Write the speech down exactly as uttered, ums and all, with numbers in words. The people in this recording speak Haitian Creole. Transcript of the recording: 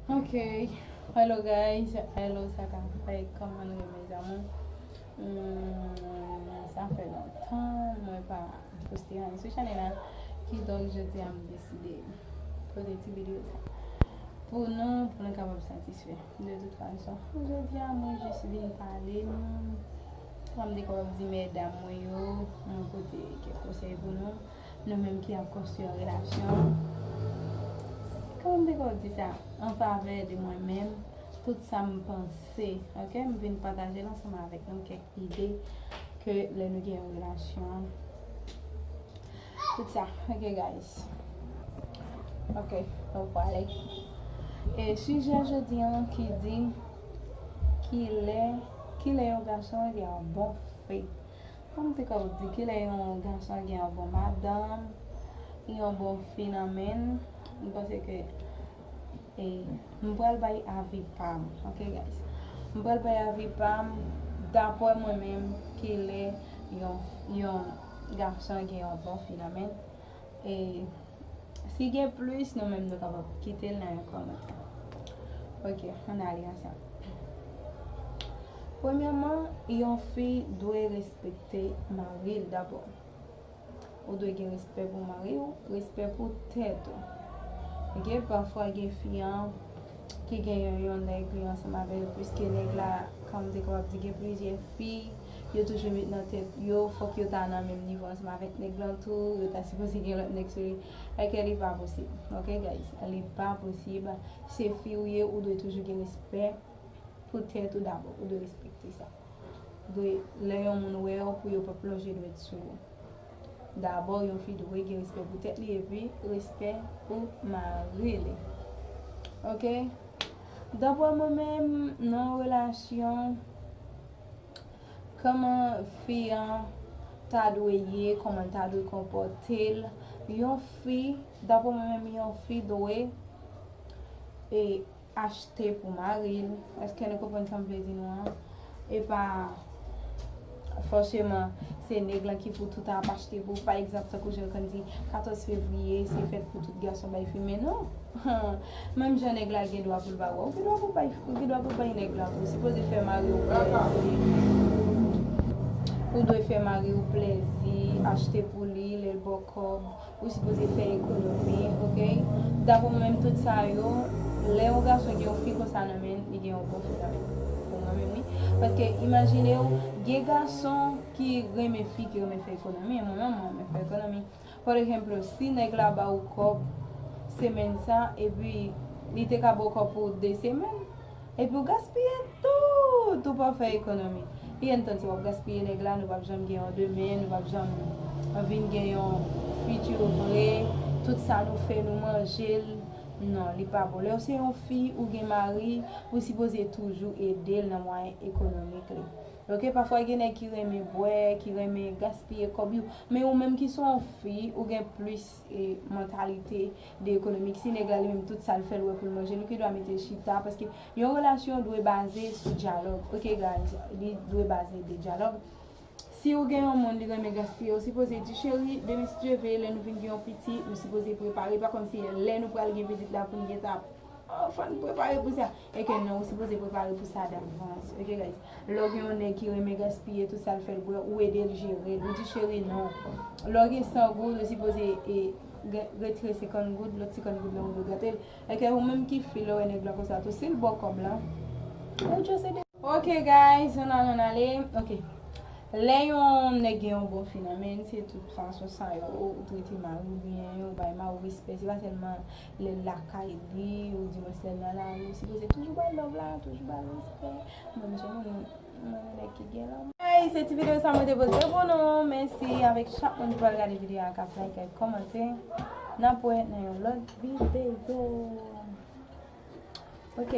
Ok, hello guys, hello sa ka fè, kòman nou ye mes amours? Hmm, sa fè lontan mwen pa poste anyen sou chanèl la, kidonk jodi a m deside pote ti videyo sa pou nou, pou nou kapab satisfè. De tout fason, jodi a mwen jis vin pale nou, kòm m te kapab di medam mwen yo, mwen pote kèk konsèy pou nou, nou menm ki ap konstwi yon relasyon. Kòman m te kapab di sa? An favè de mwen menm, tout sa m panse, ok? M vin pataje l ansanm avèk nou, kèk ide ke lè nou gen yon relasyon, tout sa, ok guys? Ok, nou prale. E sijè jodi an ki di, kilè, kilè yon gason gen yon bon fi? Kòm m te kapab di, kilè yon gason gen yon bon madanm, yon bon fi nan men l, m panse ke, e, m pral bay avi pa m, ok guys? M pral bay avi pa m, dapre mwen menm, kilè yon, yon gason gen yon bon fi nan men l. E si gen plis, nou menm nou kapab kite l nan yon kòmantè. Ok, ann ale ansanm. Premyèman, yon fi dwe respekte mari l dabò. Ou dwe gen respè pou mari w, respè pou tèt ou. Ok, pafwa gen fi an ki gen yon, yon nèg li ansanm avè l, piske nèg la, kòm m te kapab di, gen plizyè fi, yo toujou met nan tèt yo, fòk yo ta nan menm nivo ansanm avèk nèg lan tou, yo ta sipoze gen lòt nèg sou li. Èske li pa posib? Ok guys, li pa posib. Se fi ou ye, ou dwe toujou gen respè pou tèt ou dabò, ou dwe respekte sa. Dwe, lè yon moun wè w, pou yo pa plonje dwèt sou ou. Dabò, yon fi dwe gen respè pou tèt li epi respè pou mari li. Ok? Dapre mwen menm, nan yon relasyon, kòman fi an ta dwe ye, kòman l ta dwe konpòte l, yon fi, dapre mwen menm, yon fi dwe e achte pou mari l. Èske nou konprann sa m vle di nou an? E pa fòseman se nèg lan ki pou tout ap achte pou, pa egzanp, tankou jan yo konn di, katòz fevriye se fèt pou tout gason bay fi, men non. Menm jan nèg la gen dwa pou l ba ou, ou gen dwa pou bay, ou gen dwa pou bay nèg la tou. Ou sipoze fè mari w plèzi. Ou dwe fè mari w plèzi, achte pou li, lè l ba w kòb, ou sipoze fè ekonomi, ok? Dapre mwen menm, tout sa yo, lè yon gason gen yon fi konsa nan men l, li gen yon bon fi nan men l. Pou mwen menm, wi. Paske imajine w, gen gason ki renmen fi, ki renmen fè ekonomi. Mwen menm, mwen renmen fè ekonomi. For example, si nèg la ba ou kòb semèn sa, epi li te ka ba w kòb pou de semèn, epi w gaspiye tout, ou pa fè ekonomi. Li antan si w ap gaspiye nèg la, nou p ap janm gen yon demen, nou p ap janm vin gen yon fiti vre, tout sa nou fè, nou manje l. Non, li pa bon. Lè w se yon fi, ou gen mari, ou sipoze toujou ede l nan mwayen ekonomik li. Ok, pafwa gen nèg ki renmen bwè, ki renmen gaspiye kòb yo, men ou menm ki se yon fi, ou gen plis e, mantalite de ekonomik. Si nèg la li menm tout sa l fè l wè pou l manje, nou ki dwa mete chita, paske yon relasyon dwe baze sou dyalòg. Ok guys, li dwe baze de dyalòg. Si ou gen yon moun li renmen gaspiye, ou sipoze di, cheri, demen si Dye vle, lè nou vin gen yon pitit, nou sipoze prepare, pa kòmsi lè nou pral gen pitit la pou n gentan ap, oh, fò n prepare pou sa. E ke non, ou sipoze prepare pou sa davans. Ok guys. Lè w gen yon nèg ki renmen gaspiye tout sa l fè l bwè, ou ede l jere l. Ou di, cheri, non. Lè w gen san goud, ou sipoze e, ge- retire senkant goud, lòt senkant goud lan ou dwe gate l. E ke ou menm ki fi, lè w wè nèg lan konsa tou, si l ba w kòb lan, ou just ede. Ok guys, ann ale, ann ale. Ok. Lè yon nèg gen yon bon fi nan men l, se tout fason sa yo, ou trete mari w byen, ou bay mari w respè, se pa sèlman lè l lakay li, ou di mwen sèl nan lari, ou sipoze toujou ba l love la, toujou ba l respè. Mwen, m se moun, mwen, mwen nèg ki gen lanmou. Hey, se ti videyo sa mwen te poze pou nou. Mèsi avèk chak moun ki pral gade videyo a, k ap like, k ap kòmante. N ap wè nan yon lòt videyo. Ok.